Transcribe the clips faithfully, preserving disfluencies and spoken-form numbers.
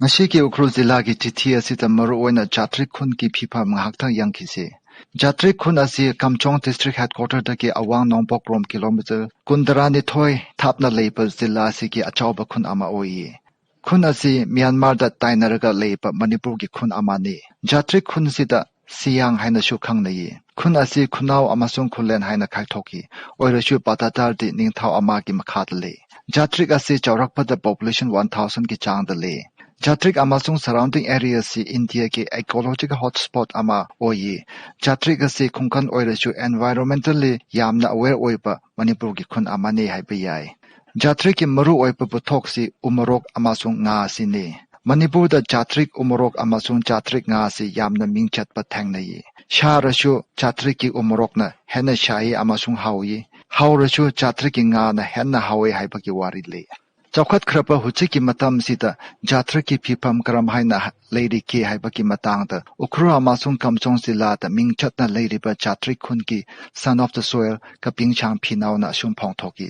ꯉꯁꯤꯒꯤ ꯎꯈ꯭ꯔꯨꯜ ꯖꯤꯂꯥꯒꯤ ꯆꯤꯊꯤ ꯑꯁꯤꯗ ꯃꯔꯨꯑꯣꯏꯅ ꯖꯥꯇ꯭ꯔꯤꯛ ꯈꯨꯟꯒꯤ ꯐꯤꯕꯝ ꯉꯥꯏꯍꯥꯛꯇꯪ ꯌꯦꯡꯈꯤꯁꯤ꯫ ꯖꯥꯇ꯭ꯔꯤꯛ ꯈꯨꯟ ꯑꯁꯤ ꯀꯝꯆꯣꯡ district headquarter ꯗꯒꯤ ꯑꯋꯥꯡ ꯅꯣꯡꯄꯣꯛꯔꯣꯝ kilometre ꯀꯨꯟꯇꯔꯥꯅꯤꯊꯣꯏ ꯊꯥꯞꯅ ꯂꯩꯕ ꯖꯤꯂꯥ ꯑꯁꯤꯒꯤ ꯑꯆꯧꯕ ꯈꯨꯟ ꯑꯃ ꯑꯣꯏꯌꯦ꯫ ꯈꯨꯟ ꯑꯁꯤ ꯃ꯭ꯌꯥꯟꯃꯥꯔꯗ ꯇꯥꯏꯅꯔꯒ ꯂꯩꯕ ꯃꯅꯤꯄꯨꯔꯒꯤ ꯈꯨꯟ ꯑꯃꯅꯤ꯫ ꯖꯥꯇ꯭ꯔꯤꯛ ꯈꯨꯟꯁꯤꯗ ꯁꯤꯌꯥꯡ ꯍꯥꯏꯅꯁꯨ ꯈꯪꯅꯩ꯫ ꯈꯨꯟ ꯑꯁꯤ ꯈꯨꯅꯥꯎ ꯑꯃꯁꯨꯡ ꯈꯨꯂꯦꯟ ꯍꯥꯏꯅ ꯈꯥꯏꯗꯣꯛꯏ꯫ ꯑꯣꯏꯔꯁꯨ ꯄꯥꯇꯥꯇꯥꯔꯗꯤ ꯅꯤꯡꯊꯧ ꯑꯃꯒꯤ ꯃꯈꯥꯗ ꯂꯩ꯫ ꯖꯥꯇ꯭ꯔꯤꯛ ꯑꯁꯤ ꯆꯥꯎꯔꯛꯄꯗ population one thousand ꯒꯤ ꯆꯥꯡꯗ ꯂꯩ꯫ ꯖꯥꯇ꯭ꯔꯤꯛ ꯑꯃꯁꯨꯡ surrounding area ꯑꯁꯤ ꯏꯟꯗꯤꯌꯥꯒꯤ ecological hotspot ꯑꯃ ꯑꯣꯏꯌꯦ꯫ ꯖꯥꯇ꯭ꯔꯤꯛ ꯑꯁꯤ ꯈꯨꯡꯒꯪ ꯑꯣꯏꯔꯁꯨ environmentally ꯌꯥꯝꯅ aware ꯑꯣꯏꯕ ꯃꯅꯤꯄꯨꯔꯒꯤ ꯈꯨꯟ ꯑꯃꯅꯤ ꯍꯥꯏꯕ ꯌꯥꯏ꯫ ꯖꯥꯇ꯭ꯔꯤꯛꯀꯤ ꯃꯔꯨꯑꯣꯏꯕ ꯄꯣꯠꯊꯣꯛꯁꯤ ꯎꯃꯣꯔꯣꯛ ꯑꯃꯁꯨꯡ ꯉꯥ ꯑꯁꯤꯅꯤ꯫ ꯃꯅꯤꯄꯨꯔꯗ ꯖꯥꯇ꯭ꯔꯤꯛ ꯎꯃꯣꯔꯣꯛ ꯑꯃꯁꯨꯡ ꯖꯥꯇ꯭ꯔꯤꯛ ꯉꯥ ꯑꯁꯤ ꯌꯥꯝꯅ ꯃꯤꯡ ꯆꯠꯄ ꯊꯦꯡꯅꯩ꯫ ꯁꯥꯔꯁꯨ ꯖꯥꯇ꯭ꯔꯤꯛꯀꯤ ꯎꯃꯣꯔꯣꯛꯅ ꯍꯦꯟꯅ ꯁꯥꯏ ꯑꯃꯁꯨꯡ ꯍꯥꯎꯏ꯫ ꯍꯥꯎꯔꯁꯨ ꯖꯥꯇ꯭ꯔꯤꯛꯀꯤ ꯉꯥꯅ ꯍꯦꯟꯅ ꯍꯥꯎꯏ ꯍꯥꯏꯕꯒꯤ ꯋꯥꯔꯤ ꯂꯩ꯫ ꯆꯥꯎꯈꯠꯈ꯭ꯔꯕ ꯍꯧꯖꯤꯛꯀꯤ ꯃꯇꯝꯁꯤꯗ ꯖꯥꯇ꯭ꯔꯤꯛꯀꯤ ꯐꯤꯕꯝ ꯀꯔꯝ ꯍꯥꯏꯅ ꯂꯩꯔꯤꯒꯦ ꯍꯥꯏꯕꯒꯤ ꯃꯇꯥꯡꯗ ꯎꯈ꯭ꯔꯨꯜ ꯑꯃꯁꯨꯡ ꯀꯝꯆꯣꯡ ꯖꯤꯂꯥꯗ ꯃꯤꯡ ꯆꯠꯅ ꯂꯩꯔꯤꯕ ꯖꯥꯇ꯭ꯔꯤꯛ ꯈꯨꯟꯒꯤ son of the soil ꯀꯄꯤꯡꯁꯥꯡ ꯐꯤꯅꯥꯎꯅ ꯑꯁꯨꯝ ꯐꯣꯡꯗꯣꯛꯏ꯫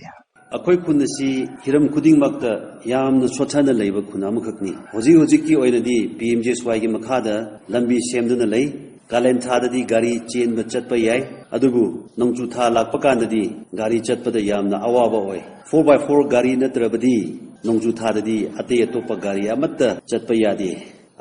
ꯑꯩꯈꯣꯏ ꯈꯨꯟ ꯑꯁꯤ ꯍꯤꯔꯝ ꯈꯨꯗꯤꯡꯃꯛꯇ ꯌꯥꯝꯅ ꯁꯣꯠꯊꯅ ꯂꯩꯕ ꯈꯨꯟ ꯑꯃꯈꯛꯅꯤ꯫ ꯍꯧꯖꯤꯛ ꯍꯧꯖꯤꯛꯀꯤ ꯑꯣꯏꯅꯗꯤ ꯄꯤ ꯑꯦꯝ ꯖꯤ ꯑꯦꯁ ꯋꯥꯏꯒꯤ ꯃꯈꯥꯗ ꯂꯝꯕꯤ ꯁꯦꯝꯗꯨꯅ ꯂꯩ꯫ ꯀꯥꯂꯦꯟ ꯊꯥꯗꯗꯤ ꯒꯥꯔꯤ ꯆꯦꯟꯕ ꯆꯠꯄ ꯌꯥꯏ, ꯑꯗꯨꯕꯨ ꯅꯣꯡꯖꯨ ꯊꯥ ꯂꯥꯛꯄ ꯀꯥꯟꯗꯗꯤ ꯒꯥꯔꯤ ꯆꯠꯄꯗ ꯌꯥꯝꯅ ꯑꯋꯥꯕ ꯑꯣꯏ꯫ Four by four ꯒꯥꯔꯤ ꯅꯠꯇ꯭ꯔꯕꯗꯤ ꯅꯣꯡꯖꯨ ꯊꯥꯗꯗꯤ ꯑꯇꯩ ꯑꯇꯣꯞꯄ ꯒꯥꯔꯤ ꯑꯃꯠꯇ ꯆꯠꯄ ꯌꯥꯗꯦ꯫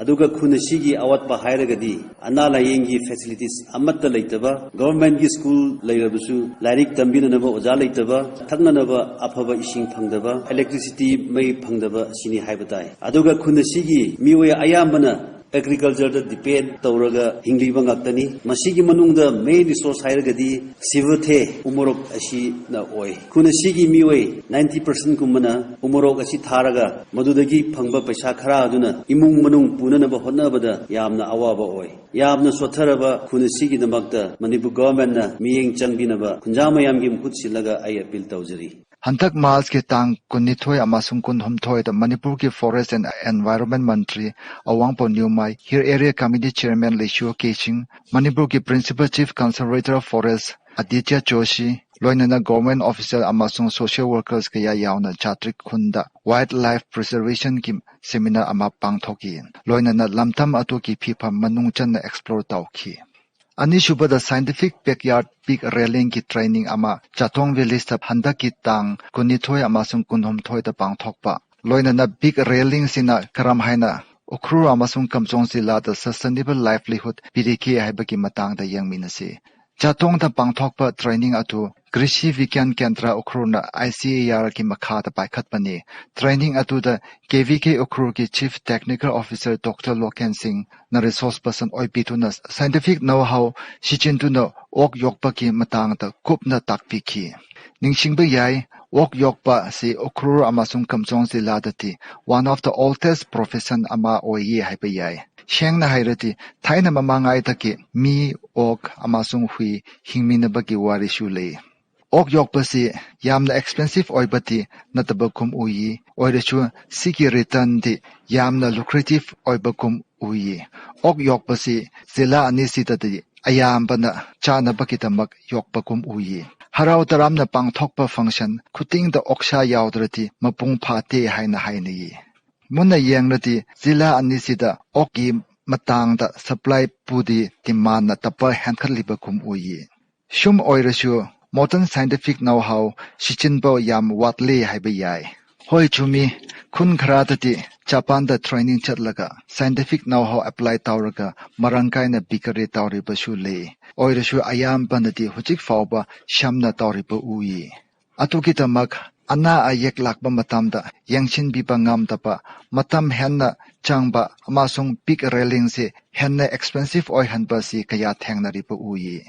ꯑꯗꯨꯒ ꯈꯨꯟ ꯑꯁꯤꯒꯤ ꯑꯋꯥꯠꯄ ꯍꯥꯏꯔꯒꯗꯤ ꯑꯅꯥ ꯂꯥꯌꯦꯡꯒꯤ facilities ꯑꯃꯠꯇ ꯂꯩꯇꯕ, government ꯀꯤ school ꯂꯩꯔꯕꯁꯨ ꯂꯥꯏꯔꯤꯛ ꯇꯝꯕꯤꯅꯅꯕ ꯑꯣꯖꯥ ꯂꯩꯇꯕ, ꯊꯛꯅꯅꯕ ꯑꯐꯕ ꯏꯁꯤꯡ ꯐꯪꯗꯕ, electricity ꯃꯩ ꯐꯪꯗꯕ ꯑꯁꯤꯅꯤ ꯍꯥꯏꯕ ꯇꯥꯏ꯫ ꯑꯗꯨꯒ ꯈꯨꯟ ꯑꯁꯤꯒꯤ ꯃꯤꯑꯣꯏ ꯑꯌꯥꯝꯕꯅ agriculture ꯗ depend ꯇꯧꯔꯒ ꯍꯤꯡꯂꯤꯕ ꯉꯥꯛꯇꯅꯤ꯫ ꯃꯁꯤꯒꯤ ꯃꯅꯨꯡꯗ main resource ꯍꯥꯏꯔꯒꯗꯤ ꯁꯤꯕꯊꯦ ꯎꯃꯣꯔꯣꯛ ꯑꯁꯤꯅ ꯑꯣꯏ꯫ ꯈꯨꯟ ꯑꯁꯤꯒꯤ ꯃꯤꯑꯣꯏ ninety percent ꯀꯨꯝꯕꯅ ꯎꯃꯣꯔꯣꯛ ꯑꯁꯤ ꯊꯥꯔꯒ ꯃꯗꯨꯗꯒꯤ ꯐꯪꯕ ꯄꯩꯁꯥ ꯈꯔ ꯑꯗꯨꯅ ꯏꯃꯨꯡ ꯃꯅꯨꯡ ꯄꯨꯅꯅꯕ ꯍꯣꯠꯅꯕꯗ ꯌꯥꯝꯅ ꯑꯋꯥꯕ ꯑꯣꯏ꯫ ꯌꯥꯝꯅ ꯁꯣꯠꯊꯔꯕ ꯈꯨꯟ ꯑꯁꯤꯒꯤꯗꯃꯛꯇ ꯃꯅꯤꯄꯨꯔ government ꯅ ꯃꯤꯠꯌꯦꯡ ꯆꯪꯕꯤꯅꯕ ꯈꯨꯟꯖꯥ ꯃꯌꯥꯝꯒꯤ ꯃꯍꯨꯠ ꯁꯤꯜꯂꯒ ꯑꯩ appeal ꯇꯧꯖꯔꯤ꯫ ꯍꯟꯗꯛ ꯃꯥꯔꯆꯀꯤ ꯇꯥꯡ ꯀꯨꯟꯅꯤꯊꯣꯏ ꯑꯃꯁꯨꯡ ꯀꯨꯟꯍꯨꯝꯗꯣꯏꯗ ꯃꯅꯤꯄꯨꯔꯒꯤ Forest and Environment Mantri ꯑꯋꯥꯡꯄꯣ ꯅ꯭ꯌꯨꯃꯥꯏ, Hill Area Committee Chairman ꯂꯩꯁꯨ ꯀꯦ ꯁꯤꯡ, ꯃꯅꯤꯄꯨꯔꯒꯤ Principal Chief Conservator of Forest Aditya Joshi, ꯂꯣꯏꯅꯅ government official ꯑꯃꯁꯨꯡ social workers ꯀꯌꯥ ꯌꯥꯎꯅ ꯆꯥꯇ꯭ꯔꯤꯛ ꯈꯨꯟꯗ wildlife preservationꯒꯤ seminar ꯑꯃ ꯄꯥꯡꯊꯣꯛꯈꯤ꯫ ꯂꯣꯏꯅꯅ ꯂꯝꯗꯝ ꯑꯗꯨꯒꯤ ꯐꯤꯕꯝ ꯃꯅꯨꯡ ꯆꯟꯅ explore ꯇꯧꯈꯤ꯫ ꯑꯅꯤꯁꯨꯕꯗ scientific backyard pig rearingꯒꯤ training ꯑꯃ ꯆꯥꯇꯣꯡ villageꯇ ꯍꯟꯗꯛꯀꯤ ꯇꯥꯡ ꯀꯨꯟꯅꯤꯊꯣꯏ ꯑꯃꯁꯨꯡ ꯀꯨꯟꯍꯨꯝꯊꯣꯏꯗ ꯄꯥꯡꯊꯣꯛꯄ, ꯂꯣꯏꯅꯅ pig rearingꯁꯤꯅ ꯀꯔꯝ ꯍꯥꯏꯅ ꯎꯈ꯭ꯔꯨꯜ ꯑꯃꯁꯨꯡ ꯀꯥꯝꯖꯣꯡ ꯖꯤꯂꯥꯗ sustainable livelihood ꯄꯤꯔꯤꯒꯦ ꯍꯥꯏꯕꯒꯤ ꯃꯇꯥꯡꯗ ꯌꯦꯡꯃꯤꯟꯅꯁꯤ꯫ ꯆꯥꯇꯣꯡꯗ ꯄꯥꯡꯊꯣꯛꯄ training ꯑꯗꯨ ꯀ꯭ꯔꯤꯁꯤ ꯕꯤꯒ꯭ꯌꯥꯟ ꯀꯦꯟꯗ꯭ꯔ ꯎꯈ꯭ꯔꯨꯜꯅ ICARꯒꯤ ꯃꯈꯥꯗ ꯄꯥꯏꯈꯠꯄꯅꯤ꯫ Training ꯑꯗꯨꯗ KVK ꯎꯈ꯭ꯔꯨꯜꯒꯤ Chief Technical Officer Doctor local ꯁꯤꯡꯅ resource person ꯑꯣꯏꯕꯤꯗꯨꯅ scientific know-how ꯁꯤꯖꯤꯟꯅꯗꯨꯅ ꯑꯣꯛ ꯌꯣꯛꯄꯒꯤ ꯃꯇꯥꯡꯗ ꯀꯨꯞꯅ ꯇꯥꯛꯄꯤꯈꯤ꯫ ꯅꯤꯡꯁꯤꯡꯕ ꯌꯥꯏ, ꯑꯣꯛ ꯌꯣꯛꯄ ꯑꯁꯤ ꯎꯈ꯭ꯔꯨꯜ ꯑꯃꯁꯨꯡ ꯀꯥꯝꯖꯣꯡ ꯖꯤꯂꯥꯗꯗꯤ one of the oldest profession ꯑꯃ ꯑꯣꯏꯌꯦ ꯍꯥꯏꯕ ꯌꯥꯏ꯫ ꯁꯦꯡꯅ ꯍꯥꯏꯔꯗꯤ, ꯊꯥꯏꯅ ꯃꯃꯥꯡꯉꯩꯗꯒꯤ ꯃꯤ, ꯑꯣꯛ ꯑꯃꯁꯨꯡ ꯍꯨꯏ ꯍꯤꯡꯃꯤꯟꯅꯕꯒꯤ ꯋꯥꯔꯤꯁꯨ ꯂꯩ꯫ ꯑꯣꯛ ꯌꯣꯛꯄꯁꯤ ꯌꯥꯝꯅ expensive ꯑꯣꯏꯕꯗꯤ ꯅꯠꯇꯕꯒꯨꯝ ꯎꯏ, ꯑꯣꯏꯔꯁꯨ ꯁꯤꯒꯤ returnꯗꯤ ꯌꯥꯝꯅ lucrative ꯑꯣꯏꯕꯒꯨꯝ ꯎꯏ꯫ ꯑꯣꯛ ꯌꯣꯛꯄꯁꯤ ꯖꯤꯂꯥ ꯑꯅꯤꯁꯤꯗꯗꯤ ꯑꯌꯥꯝꯕꯅ ꯆꯥꯅꯕꯒꯤꯗꯃꯛ ꯌꯣꯛꯄꯒꯨꯝ ꯎꯏ꯫ ꯍꯔꯥꯎ ꯇꯔꯥꯝꯅ ꯄꯥꯡꯊꯣꯛꯄ function ꯈꯨꯗꯤꯡꯗ ꯑꯣꯛꯁꯥ ꯌꯥꯎꯗ꯭ꯔꯗꯤ ꯃꯄꯨꯡ ꯐꯥꯗꯦ ꯍꯥꯏꯅ ꯍꯥꯏꯅꯩ꯫ ꯃꯨꯟꯅ ꯌꯦꯡꯂꯗꯤ ꯖꯤꯂꯥ ꯑꯅꯤꯁꯤꯗ ꯑꯣꯛꯀꯤ ꯃꯇꯥꯡꯗ supply ꯄꯨꯗꯤ demandꯅ ꯇꯞꯄ ꯍꯦꯟꯒꯠꯂꯤꯕꯒꯨꯝ ꯎꯏ꯫ ꯁꯨꯝ ꯑꯣꯏꯔꯁꯨ, modern scientific know-how ꯁꯤꯖꯤꯟꯕ ꯌꯥꯝ ꯋꯥꯠꯂꯦ ꯍꯥꯏꯕ ꯌꯥꯏ꯫ ꯍꯣꯏ, ꯆꯨꯝꯃꯤ, ꯈꯨꯟ ꯈꯔꯗꯗꯤ ꯖꯄꯥꯟꯗ training ꯆꯠꯂꯒ scientific know-how apply ꯇꯧꯔꯒ ꯃꯔꯥꯡ ꯀꯥꯏꯅ piggery ꯇꯧꯔꯤꯕꯁꯨ ꯂꯩ꯫ ꯑꯣꯏꯔꯁꯨ ꯑꯌꯥꯝꯕꯅꯗꯤ ꯍꯧꯖꯤꯛ ꯐꯥꯎꯕ ꯁꯝꯅ ꯇꯧꯔꯤꯕ ꯎꯏ꯫ ꯑꯗꯨꯒꯤꯗꯃꯛ ꯑꯅꯥ ꯑꯌꯦꯛ ꯂꯥꯛꯄ ꯃꯇꯝꯗ ꯌꯦꯡꯁꯤꯟꯕꯤꯕ ꯉꯝꯗꯕ, ꯃꯇꯝ ꯍꯦꯟꯅ ꯆꯪꯕ ꯑꯃꯁꯨꯡ pig rearingꯁꯤ ꯍꯦꯟꯅ expensive ꯑꯣꯏꯍꯟꯕꯁꯤ ꯀꯌꯥ ꯊꯦꯡꯅꯔꯤꯕ ꯎꯏ꯫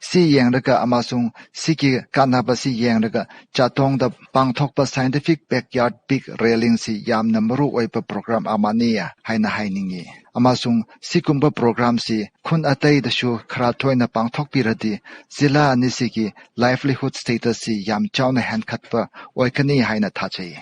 ꯁꯤ ꯌꯦꯡꯂꯒ ꯑꯃꯁꯨꯡ ꯁꯤꯒꯤ ꯀꯥꯟꯅꯕꯁꯤ ꯌꯦꯡꯂꯒ ꯆꯥꯇꯣꯡꯗ ꯄꯥꯡꯊꯣꯛꯄ scientific backyard pig rearingꯁꯤ ꯌꯥꯝꯅ ꯃꯔꯨ ꯑꯣꯏꯕ program ꯑꯃꯅꯤ ꯍꯥꯏꯅ ꯍꯥꯏꯅꯤꯡꯏ꯫ ꯑꯃꯁꯨꯡ ꯁꯤꯒꯨꯝꯕ programꯁꯤ ꯈꯨꯟ ꯑꯇꯩꯗꯁꯨ ꯈꯔ ꯇꯣꯏꯅ ꯄꯥꯡꯊꯣꯛꯄꯤꯔꯗꯤ ꯖꯤꯂꯥ ꯑꯅꯤꯁꯤꯒꯤ livelihood statusꯁꯤ ꯌꯥꯝ ꯆꯥꯎꯅ ꯍꯦꯟꯒꯠꯄ ꯑꯣꯏꯒꯅꯤ ꯍꯥꯏꯅ ꯊꯥꯖꯩ꯫